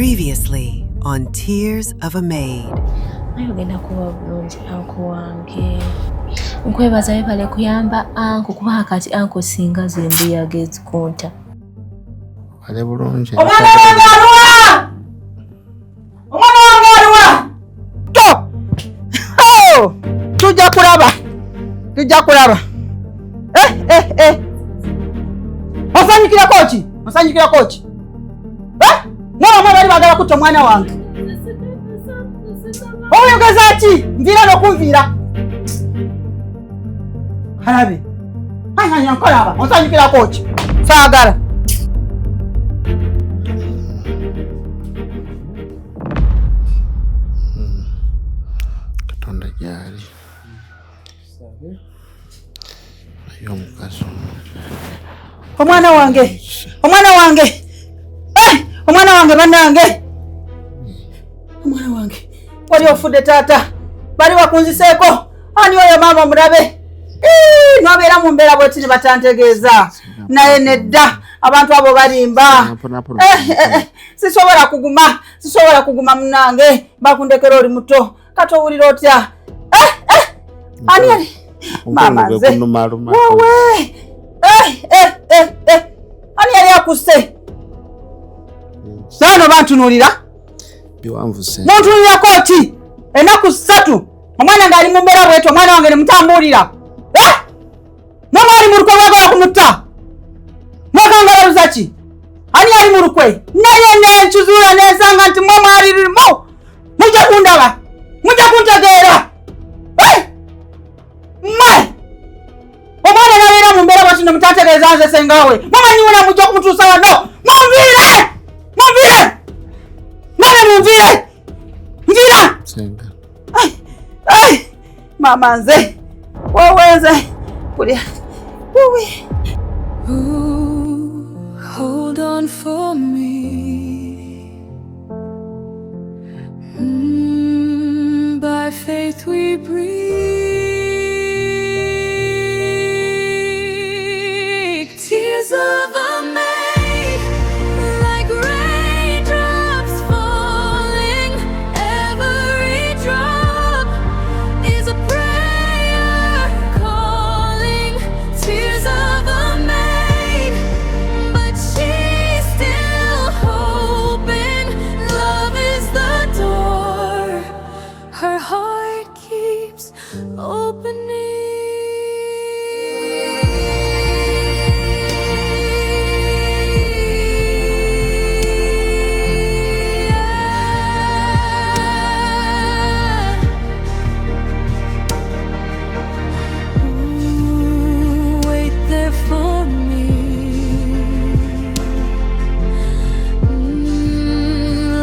Previously on Tears of a Maid. Naye ogenda kuba bulungi anko wange. Nkwebaza webale kuyamba anko kubanga kati anko singa zembuyaga ezikunta. Ale bulungi. Omwana wange aluwa! Omwana wange aluwa! To! Oh! Tujja kulaba. Tujja kulaba. Eh eh eh. Osanyukirako ki? Osanyukirako ki? Eh? Mwana mwana bali bagala kutta omwana wange. Oyogeza ki? Nviira n'okunviira. Kalabe. Anya nkolaba. Osanyukirako ki? Saagala. Katonda gyali. Naye omukazi ono. Omwana wange. Omwana wange. Eh, omwana wange bannange. Omwana wange. Wali ofudde taata. Bali bakunziseeko. Ani oyo maama omulabe? Nobeera mu mbeera bweti ne batantegeeza. Naye nedda abantu abo balimba. Eh, eh, eh, sisobola kuguma, sisobola kuguma munnange. Bakundekera oli muto. Kati owulira otya? Eh, eh, ani ali? Maama nze. Wowe! Eh, eh, eh, eh. Ani yali akusse? Saano bantunuulira. Muntunuulirako ki? Ennaku ssatu omwana ng'ali mu mbeera bwetyo, omwana wange ne mutambuulira. Eh! Mama ali mu lukwe mwagala kumutta. Mwakangalabuza ki? Ani ali mu lukwe? Naye nenkizuula nensanga nti mwe mwali lumu. Mujja kundaba. Mujja kuntegeera. Eh! Mwe! Omwana n'abeera mu mbeera bw'ati ne mutategeeza nze ssenga we. Mumanyi wona mujja kumutuusa wano. Munviire! Munviire! Nane munviire! Nviira! Ssenga. Ai, ai, maama nze. Wowe nze. Kulya. Wowe. Ooh, hold on for me. By faith we breathe. Tears of a maid, like raindrops falling. Every drop is a prayer calling. Tears of a maid, but she's still hoping. Love is the door her heart keeps opening. Ooh, wait there for me.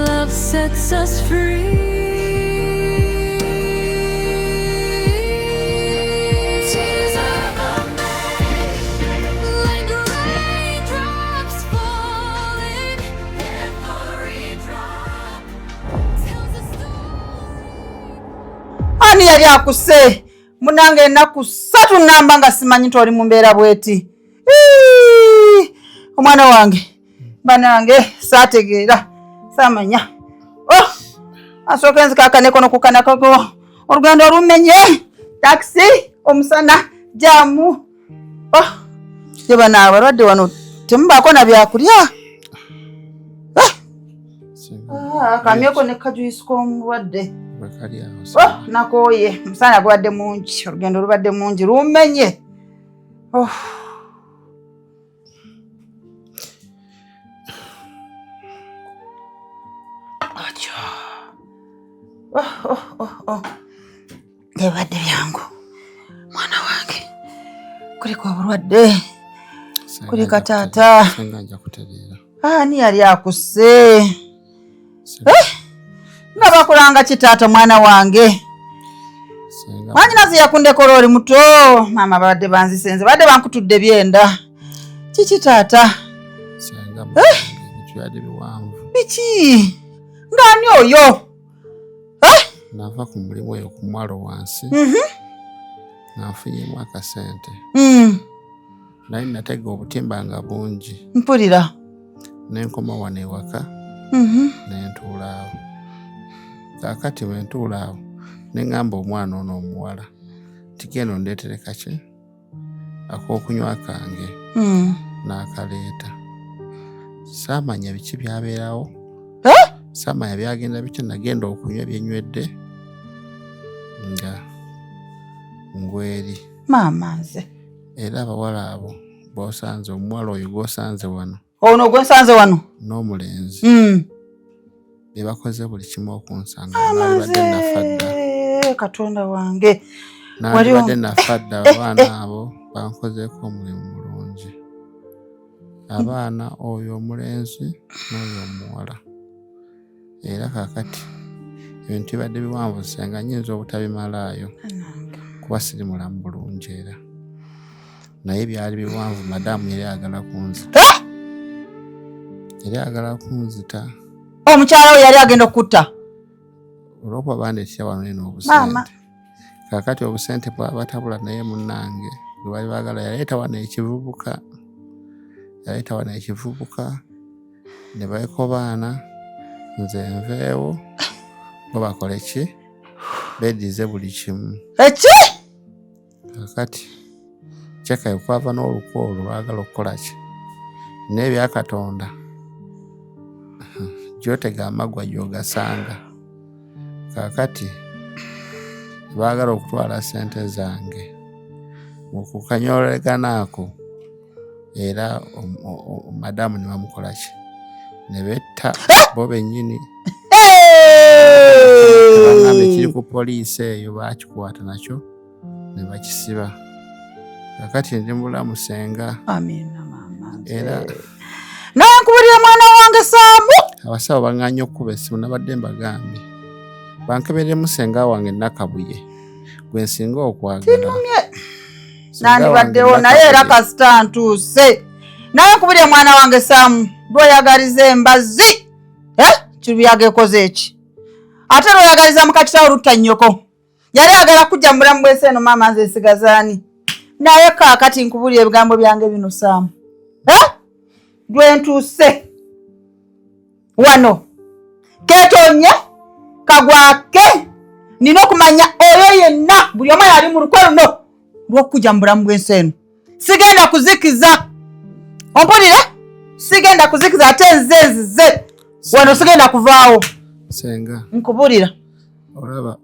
Love sets us free. Tears of a maid, like raindrops falling. Every drop tells a story. Ani yali akusse? Munange ennaku ssatu nnamba nga simanyi nti oli mu mbeera bweti. Ii, omwana wange banange saategeera saamanya. Oh, asooke nzikakaneko nokukanakako olugendo olumenye takisi omusana jamu. Oh, ye bano abalwadde wano temubaako na byakulya. Ah, kamyeko ne kajuisi k'omulwadde. Oh, nakooye omusana gubadde mungi, olugendo lubadde mungi lumenye. Oh. Atyo. Oh, oh, oh, oh. Ebadde byangu mwana wange, kuliko obulwadde kulika taata. Senga nja kutereera. Ani yali akusse? Nga bakulanga ki taata mwana wange? Senga. Mwanyinaze yakundekola oli muto. Maama babadde banzisenze, badde bankutudde byenda. Kiki taata? Senga ebintu byadde biwanvu. Biki? Ng'ani oyo? Nava ku mulimu eyo ku mwalo wansi nga nfunyemu akasente. Naye natega obutimba nga bungi. Mpulira. Ne nkoma wano ewaka. Nentuula awo. Kaakati bwe ntuula awo ne ŋŋamba omwana ono omuwala nti genda ondeetere kaki ak'okunywa kange. N'akaleeta. Saamanya biki byabeerawo. Saamanya byagenda bitya, nagenda okunywa byenywedde nga ngweri. Maama nze. Era abawala abo b'osanze, omuwala oyo gw'osanze wano. Ono gwe nsanze wano? N'omulenzi. Be bakoze buli kimu okunsanga. Nandibadde nafa dda. Katonda wange. Nandibadde nafa dda. Abaana abo bankozeeko omulimu mulungi. Abaana oyo omulenzi n'oyo omuwala. Era kaakati ebintu bibadde biwanvu senga nnyinza obutabimalaayo kuba siri mulamu bulungi era. Naye byali biwanvu, madamu yali ayagala kunzita. Yali ayagala kunzita. Omukyala we yali agenda okutta? Olw'okuba bandeetera wano eno obusente. Kaakati obusente bwabatabula naye munnange gwe bali baagala yaleeta wano ekivubuka. Yaleeta wano ekivubuka ne beekobaana nze nveewo bo bakole ki? Beedize buli kimu. Eki? Kaakati kyeka okwava n'olukwo olwo lwagala okukola ki? Naye ebya Katonda gy'otega amaggwa gy'ogasanga. Kaakati baagala okutwala ssente zange mu kukanyolegana ako era madamu ne bamukola ki? Ne betta bo bennyini. Bangamba ekiri ku poliisi eyo baakikwata nakyo ne bakisiba. Kaakati ndi mulamu senga. Amiina maama. Era naye nkubulira mwana wange Saamu. Abasawo baŋŋaanye okukuba essimu, nabadde mbagambye bankebereremu senga wange Nakabuye gwe nsinga okwagala. Kinumye. Nandibaddewo naye era kasita ntuuse. Naye nkubulira mwana wange Saamu, lw'oyagaliza embazzi kiruyaga ekoze eki? Ate lw'oyagaliza mukakitawo lutta nnyoko. Yali ayagala kujja mu bulamu bw'ensi eno maama nze nsigazaani. Naye kaakati nkubulira ebigambo byange bino Saamu. Lwe ntuuse wano keetonye kagwake nina okumanya oyo yenna buli omu yali mu lukwe luno lw'okujja mu bulamu bw'ensi eno. Sigenda kuzikiza. Ompulira? Sigenda kuzikiza ate nze nzize. Wano sigenda kuvaawo. Senga. Nkubulira. Olaba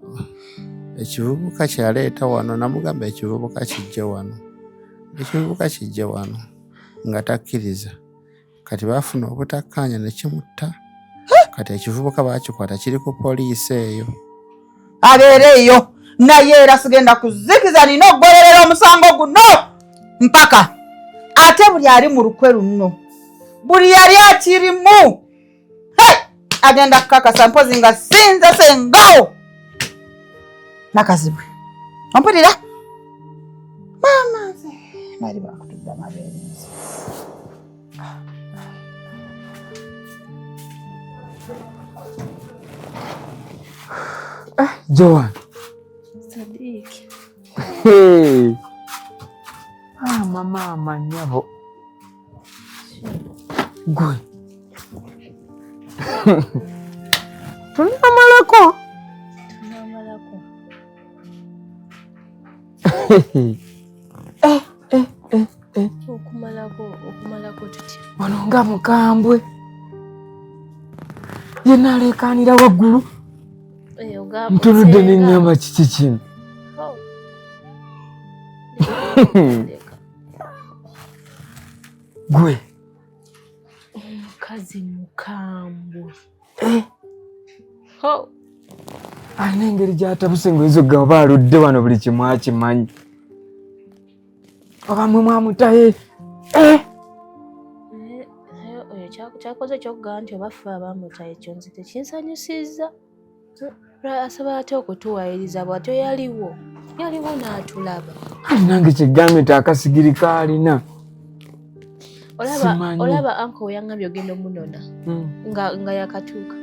ekivubuka kyaleeta wano namugamba ekivubuka kijje wano. Ekivubuka kijje wano nga takkiriza. Kati baafuna obutakkaanya ne kimutta. Kati ekivubuka baakikwata kiri ku poliisi eyo. Abeere eyo naye era sigenda kuzikiza, nina okugolerera omusango guno mpaka. Ate buli ali mu lukwe luno, buli yali akirimu agenda kukakasa mpozi nga sinze sengawo nakazibwe. Ompulira? Maama nze bali bakutudde amabeere nze. Joan. Sadiq. Hey. Maama maama nnyabo. Gwe. Tunamalako. Tunamalako. Okumalako tutya? Wano nga mukambwe. Yenna aleekaanira waggulu. Ntunudde ne ŋŋamba kiki kino? Gwe. Omukazi mukambwe. Alina engeri gy'atabuse ng'oyinza okugamba oba aludde wano buli kimu akimanyi. Oba mwe mwamutaye. Oyo kyakoze ky'okugamba nti oba ffe abaamutaye ekyo nze tekinsanyusizza. Asobola atya okutuwayiriza bw'atyo? Yaliwo n'atulaba. Nange kyegambye nti akasigiri k'alina. Olaba anko we yangambye ogenda omunona nga yakatuuka.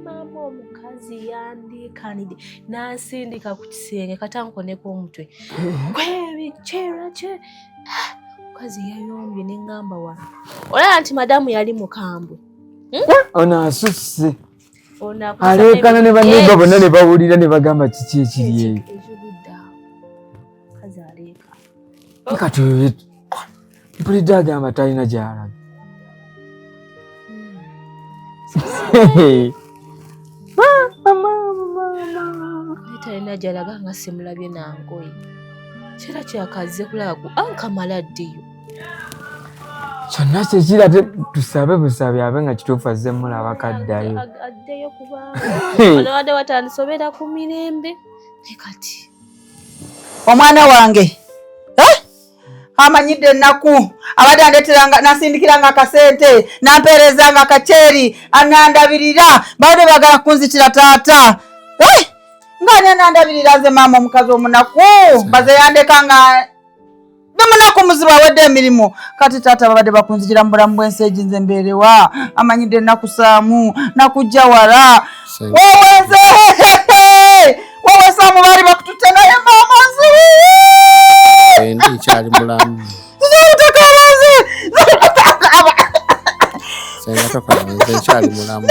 Maama omukazi yandiikanidde n'ansindika ku kisenge kata nkoneko omutwe. Kwebikyera kye. Omukazi yayombye ne ŋŋamba wano. Olaba nti madamu yali mukambwe. Ono asusse. Aleekana ne baneiba bonna ne bawulira ne bagamba kiki ekiri eyo. Kati mpulidde agamba talina gy'alaga. Talina gy'alaga nga simulabye nangoye. Kera kyakaze kulaba ku ankamala ddiyo. Kyonna kyekiri ate tusabe busabi abe nga kituufu azze mulaba kaddayo. Addeyo kubanga ono wadde watandise obeera ku mirembe ne kati. Omwana wange amanyidde ennaku, abadde andeeteranga nasindikiranga akasente, nampeerezanga akaceeri, anandabirira, babadde baagala kunzitira taata. Ng'ani anandabirira nze maama omukazi omunaku, baze yandeka nga ndi munaku muzibu awedde emirimu. Kati taata babadde bakunzijira mu bulamu bw'ensi egi nze mbeerewa, amanyidde ennaku Saamu, nakujja wala. Wowe nze wowe Saamu baali bakututte naye maama nze. Ndi nkyali mulamu. Senga tokaaba, nze nkyali mulamu.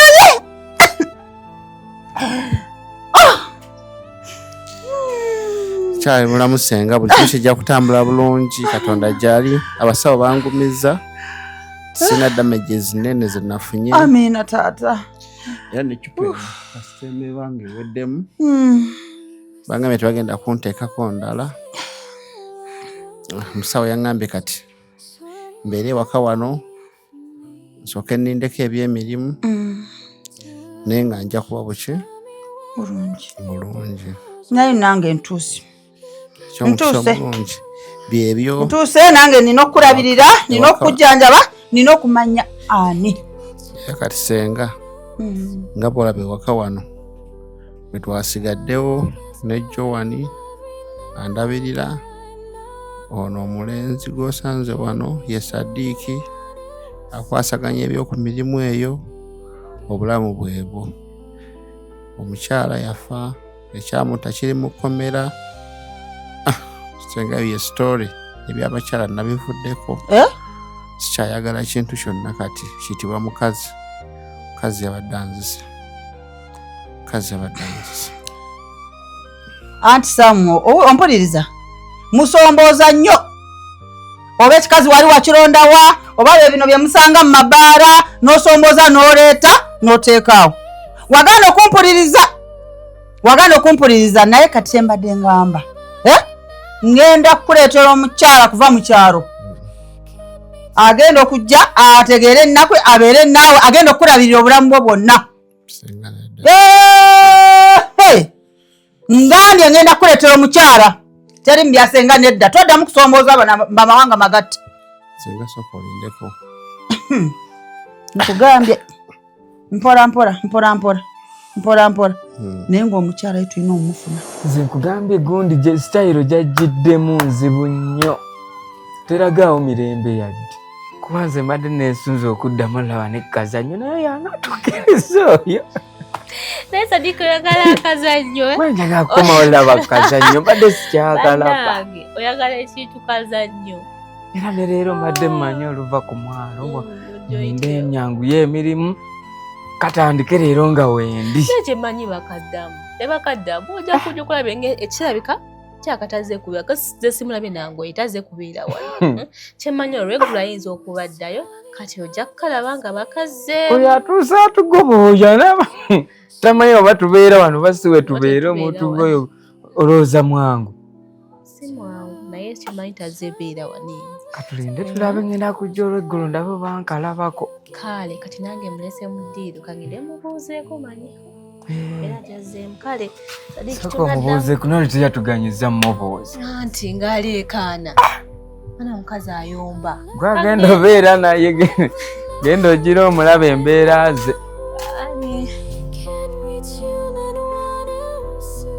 Nkyali mulamu senga, buli kimu kijja kutambula bulungi, Katonda gy'ali. Abasawo bangumiza, sina damages nnene ze nafunye. Amiina taata. Era n'eccupa eno kasitema ebange eweddemu. Bangambye tebagenda kunteekako ndala. Omusawo yaŋŋambye kati mbeere ewaka wano nsooke nnindeko eby'emirimu, naye nga nja kuba buki bulungi. Bulungi. Naye nange ntuuse. Eky'omukisa Ntuuse. obulungi byebyo. Ntuuse nange nina okukulabirira, nina okukujjanjaba, nina okumanya ani. Era kati senga nga bw'olaba ewaka wano bwe twasigaddewo ne Joan andabirira, ono omulenzi gw'osanze wano ye Sadiiki akwasaganya eby'oku mirimu eyo, obulamu bwebwo. Omukyala yafa, ekyamutta kiri mu kkomera. Senga ye story ebyabakyala nabivuddeko. Sikyayagala kintu kyonna kati kiyitibwa mukazi. Mukazi yabadde anzise. Mukazi yabadde anzise. Anti Saamu, ompuliriza, musombooza nnyo. Oba ekikazi wali wakirondawa, oba bye bino bye musanga mu mabaara, n'osombooza n'oleeta n'oteekaawo. Wagaana okumpuliriza, wagaana okumpuliriza, naye kati kye mbadde ngamba, ŋŋenda kukuleetera omukyala kuva mu kyalo. Agenda okujja ategeere ennaku, abeere naawe, agenda okukulabirira obulamu bwo bwonna. Senga nedda. Ngambye ŋŋenda kukuleetera omukyala. Teri mu byasenga nedda, toddamu kusombooza bano bamawanga magatte. Senga sooka olindeko. Nkugambye mpola mpola mpola mpola mpola mpola, naye ng'omukyala ye tulina omufuna. Nze nkugambye gundi gye sitayiro gy'ajjiddemu nzibu nnyo, teragaawo mirembe yadde. Kuba nze mbadde neesunze okuddamu laba ne kazannyo, naye yanatuukiriza oyo. Naye Sadiiki oyagala akazannyo, eh? Mwe njagala kukomawo laba kazannyo, mbadde sikyakalaba. Bannange, oyagala ekintu kazannyo. Era ne leero mbadde mmanyi oluva ku mwalo Ojja nde oyitewo. ennyanguye emirimu katandike leero nga wendi. Naye kye mmanyi bakaddamu, tebakaddamu, ojja kujja okulaba ekirabika kyakatazze kubeera, kasi simulabye nangoye tazze kubeera wano. Kyemmanyi olweggulo ayinza okubaddayo, kati ojja kukalaba nga bakazze. Oyo atuuse atugoba oyo alaba tamanyi oba tubeera wano oba si we tubeera. Tubeera Omuntu wano. ng'oyo olowooza mwangu? Si mwangu, naye kimanyi tazze beera wano. Katulinde tulabe, ngenda kujja olweggulo ndabe oba nkalabako. Kale kati nange mulese mu ddiiro, kangende mubuuzeeko manyi era gyazzeemu. Kale Sadiiki, Sooka tunaddamu. omubuuze kuno, teyatuganyiza mubuuzi. Anti ng'aleekaana, mwana mukazi ayomba. Gwagenda obeera naye, genda ogira omulaba embeera ze. Ani? Can't reach you and wanna sue.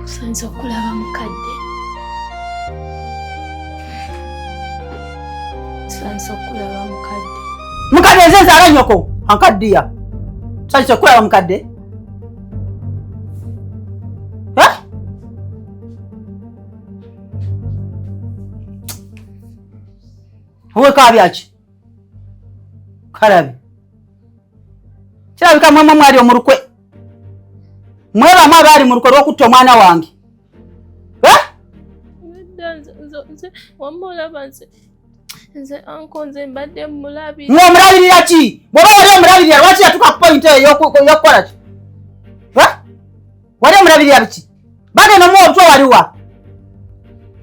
Nsanze okulaba mukadde. Nsanze okulaba mukadde. Mukadde, nze nzaala nnyoko ankaddiya. Sanyuse okulaba mukadde. Owekaabya ki? Kalabi. Kirabika mwemwe mwali omulukwe. Mwebamu abaali mu lukwe lw'okutta omwana wange. Wamma olaba nze nze anko nze mbadde mulabirira. Ng'omulabirira ki? Bw'oba wali omulabirira lwaki yatuuka ku poyinti eyo ey'okukola ki? Wali omulabirira biki? Bagenda omuwa obutwa waliwa?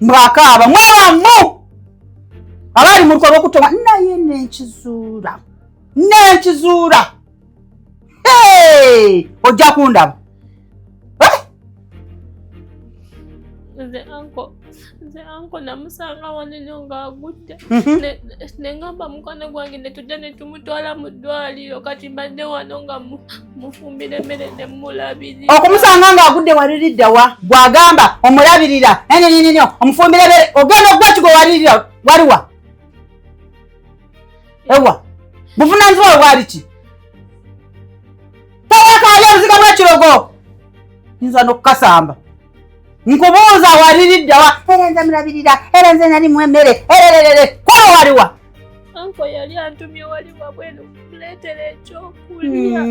Mbwakaaba mwebamu abaali mu lukwe lw'okutta omwana naye nenkizuula nenkizuula ojja kundaba. Nze anko nze anko namusanga waneno ng'agudde ne ngamba mukwano gwange ne tujja ne tumutwala mu ddwaliro kati mbadde wano nga mufumbira emmere ne mmulabirira. Okumusanga ng'agudde waliridda wa? Gw'agamba omulabirira neneneneyo omufumbira emmere ogenda okugwa ki gwe walirira waliwa? Ewa buvunaanyizibwa bwe bwali ki? Tewakaali obuziga bw'ekirogo nyinza n'okukasamba. Nkubuuza waliridda wa? Era nze mulabirira, era nze nali mu emmere, erererere kwaba waliwa? Anko yali antumye wali wabweru kuleetera ekyokulya.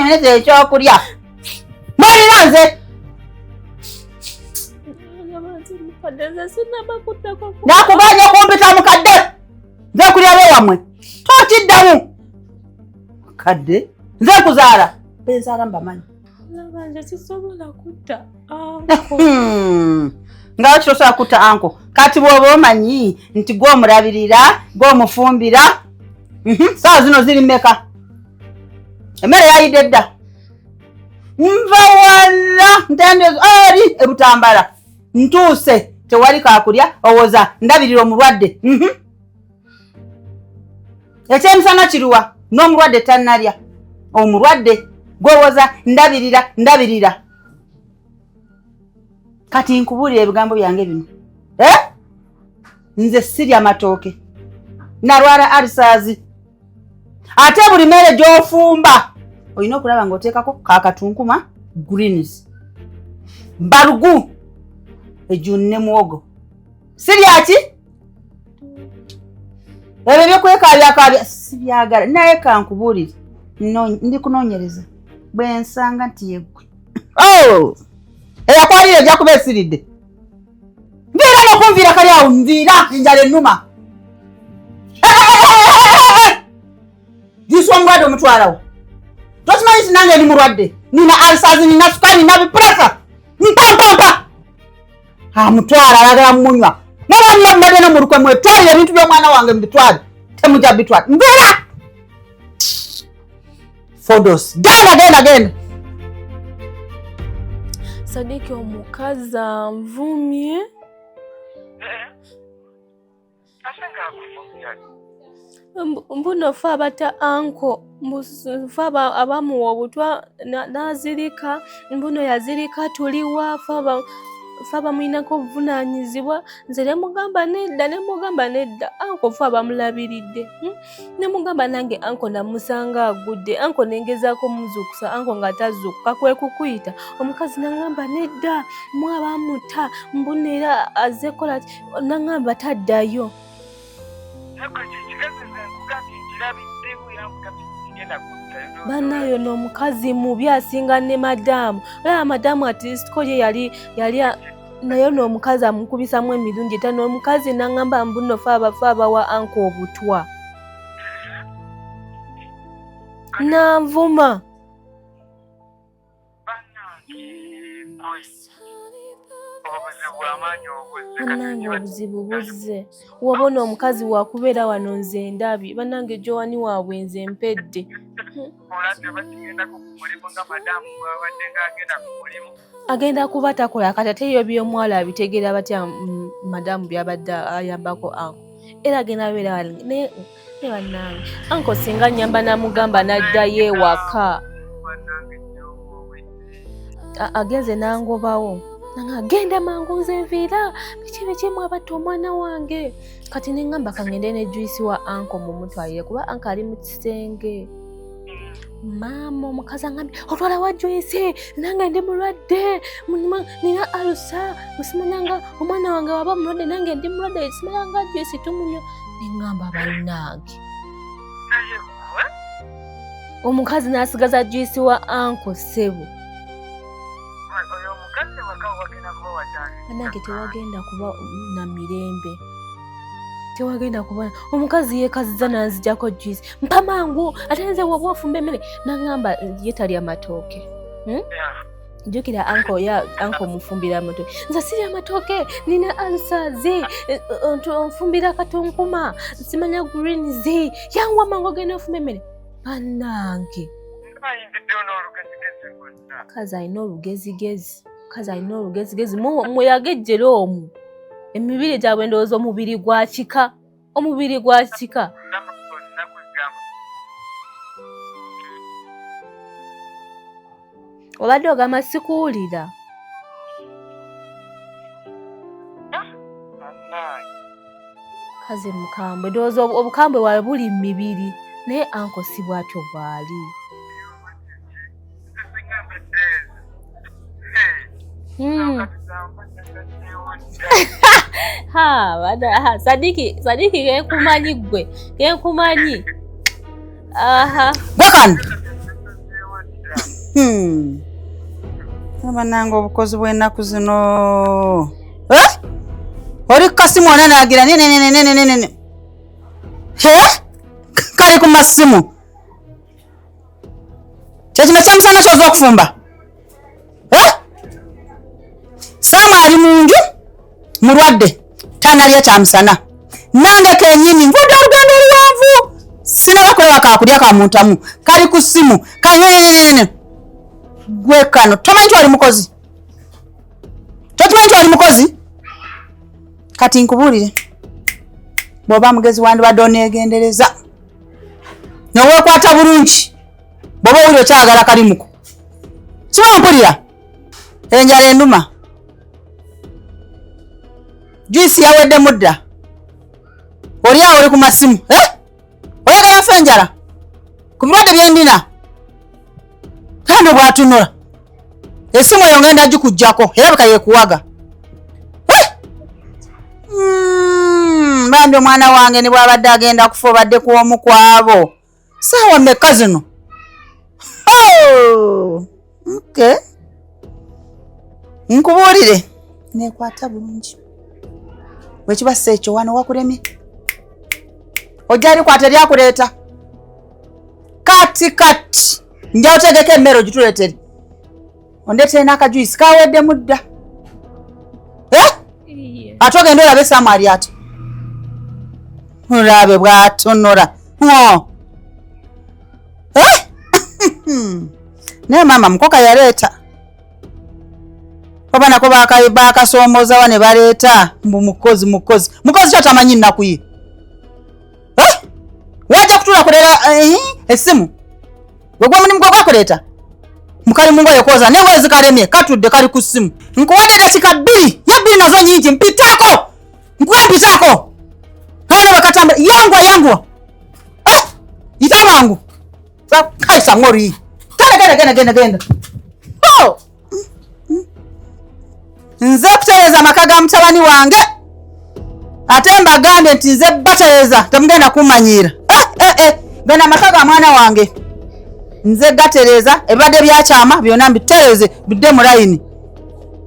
Leetera ekyokulya. Mbalira nze. Nakuganya okumpita mukadde. Nze kulya bewammwe. Tokiddamu. Mukadde. Nze nkuzaala. Benzaala mbamanyi. Laba nze sisobola kutta anko. Nga lwaki tosobola kutta anko? Kati bw'oba omanyi nti gw'omulabirira, gw'omufumbira, saawa zino ziri mmeka? Emmere yayidde dda. Nva wala ntendezo eri ebutambala. Ntuuse tewali kakulya owoza ndabirira omulwadde. Ekyemisana kiruwa n'omulwadde tannalya. Omulwadde gwowoza ndabirira ndabirira. Kati nkubuulira ebigambo byange bino. Nze sirya matooke. Nalwala alisaazi. Ate buli mmere gy'ofumba olina okulaba ng'oteekako kakatunkuma greens. Balugu ejjuni ne muwogo. Sirya ki? Ebyo ebyokwekaabyakaabya sibyagala naye kankubuulire ndi kunoonyereza bwe nsanga nti yeggwe. Eyakwalira ejja kuba esiridde. Nviira n'okunviira kali awo nviira enjala ennuma. Jisi omulwadde omutwalawo. Tokimanyi nti nange ndi mulwadde. Nina alsazi, nina sukaali, nina bipurasa. Mpampampa. Amutwala ayagala munywa. Nabanna mbadde no mulukwe mwetwalire ebintu by'omwana wange mubitwale. Temujja bitwala. Nviira! Fodos. Genda genda genda. Sadiki omukazi anvumye. Mbuno fe abata anko fe abamuwa obutwa n'azirika mbuno yazirika tuliwa fe abamulinako obuvunaanyizibwa nze ne mugamba nedda ne mugamba nedda anko fe abamulabiridde ne mugamba nange anko namusanga agudde anko nengezaako muzuukusa anko nga tazuukuka kwe kukuyita omukazi nangamba nedda mwe abamuta mbuno era azze kola ki nangamba taddayo. Banayo n'omukazi mubi asinga ne madaamu. Olaba madaamu at least ko ye yali yali naye n'omukazi amukubisamu emirundi etaano omukazi n'angamba mbu nno fe abafe abawa anko obutwa. Nanvuma. Bannange obuzibu buzze. Wabona omukazi wakubeera wano nze ndabye. Bannange Joani waabwe nze mpedde. Agenda kuba takola kati ate yo by'omuwala abitegeera batya madamu by'abadde ayambako anko. Era agenda abeera wano ne bannange. Anko singa nnyamba namugamba n'addayo ewaka. Agenze n'angobawo. Nanga genda mangu nze nviira biki biki mwabatta omwana wange. Kati ne ŋŋamba kangende ne juice wa anko mumutwalire kuba anko ali mu kisenge. Maama omukazi angambye otwala wa juice nange ndi mulwadde nina alusa simanyanga omwana wange waba mulwadde nange ndi mulwadde simanyanga juice tumunywa. Ne ŋŋamba bannange. Omukazi n'asigaza juice wa anko ssebo. Bannange tewagenda kuba na mirembe. Tewagenda kuba omukazi yeekazizza n'anzijjako juice. Mpa mangu ate nze bw'oba ofumba emmere n'aŋŋamba ye talya matooke. Jjukira anko ya anko omufumbira amatooke. Nze sirya matooke nina ulcers onfumbira katunkuma simanya greens yanguwa mangu ogenda ofumba emmere. Bannange. Mukazi alina olugezigezi. Mukazi alina olugezigezi mweyagejjera omwo. Emibiri gyabwe ndowooza omubiri gwa kika. Omubiri gwa kika. Obadde ogamba sikuwulira. Kazi mukambwe ndowooza obukambwe bwabwe buli mu mibiri naye anko si bw'atyo bw'ali. Ha, Sadiki, Sadiki kenkumanyi ggwe, kenkumanyi. Aha. Gwakano. Abanange obukozi bw'ennaku zino. Eh? Oli ku kasimu ona n'agira ne ne ne ne ne ne ne. He? Kali ku masimu. Kye kino kyamusana ky'oza okufumba. Eh? Saamu ali mu nju mulwadde tanalya kyamusana. Nange kennyini nvudde olugendo oluwanvu sinaba kulaba kakulya ka muntamu kali ku ssimu kanyenenenene gwe kano tomanyi nti oli mukozi, tokimanyi nti oli mukozi. Kati nkubuulire bw'oba mugezi wandibadde oneegendereza neweekwata bulungi bw'oba owulira okyagala kalimuko kiba mpulira enjala enduma juice yawedde mudda oli awo oli ku masimu eh? Oyagala nfe enjala ku birwadde byendina kandi bw'atunula esimu eyo ngenda gikuggyako erabika yekuwaga. Bambi omwana wange ne bw'abadde agenda kufa obadde ku omu ku abo saawa mmeka zino? Oh! Okay. Nkubuulire nekwata bulungi bwe kiba si ekyo wano wakulemye ojja likwata eryakuleeta kati kati nja otegeka emmere ogituleetere ondeetere n'akajuice kaweddemu dda. Eh? Ate ogenda olabe Saamu ali ati olabe bw'atonora. Eh? Naye maama mukoka yaleeta oba nako bakasomoozawa ne baleeta mbu mukozi mukozi mukozi kyo tamanyi nnaku ye. Eh? Wajja kutuula kulera essimu gwegwa omulimu gwe gwakuleeta mukali mu ngoye kwoza n'engoye zikalemye katudde kali ku ssimu. Nkuwadde dakika 2 ye 2 nazo nyingi mpitaako nkuwa mpitaako abaana bakatambula yanguwa yanguwa. Eh, yita mangu kaisa ng'ori genda genda genda genda genda. Oh! Nze kutereeza amaka ga mutabani wange ate mbagambye nti nze batereeza temugenda kummanyiira. Eh, eh, eh. Gano amaka ga mwana wange nze gatereeza ebibadde byakyama byonna mbitereeze bidde mu layini.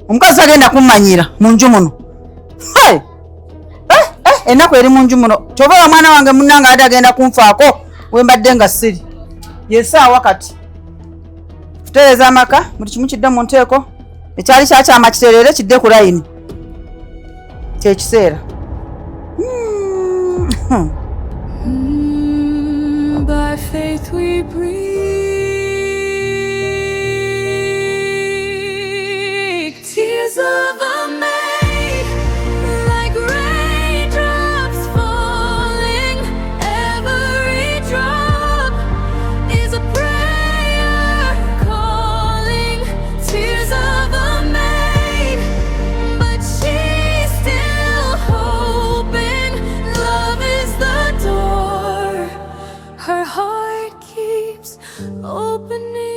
Omukazi tagenda kummanyiira mu nju muno. Hey! Eh, eh, ennaku eri mu nju muno kyova oba mwana wange munnange adde agenda kunfaako we mbadde nga siri yesaawa kati kutereeza amaka buli kimu kidde mu nteeko ekyali kyakyama kitereere kidde ku layini kyekiseera. By faith we breathe. Tears of a maid, like raindrops falling. Every drop is a prayer calling. Tears of a maid. Up in the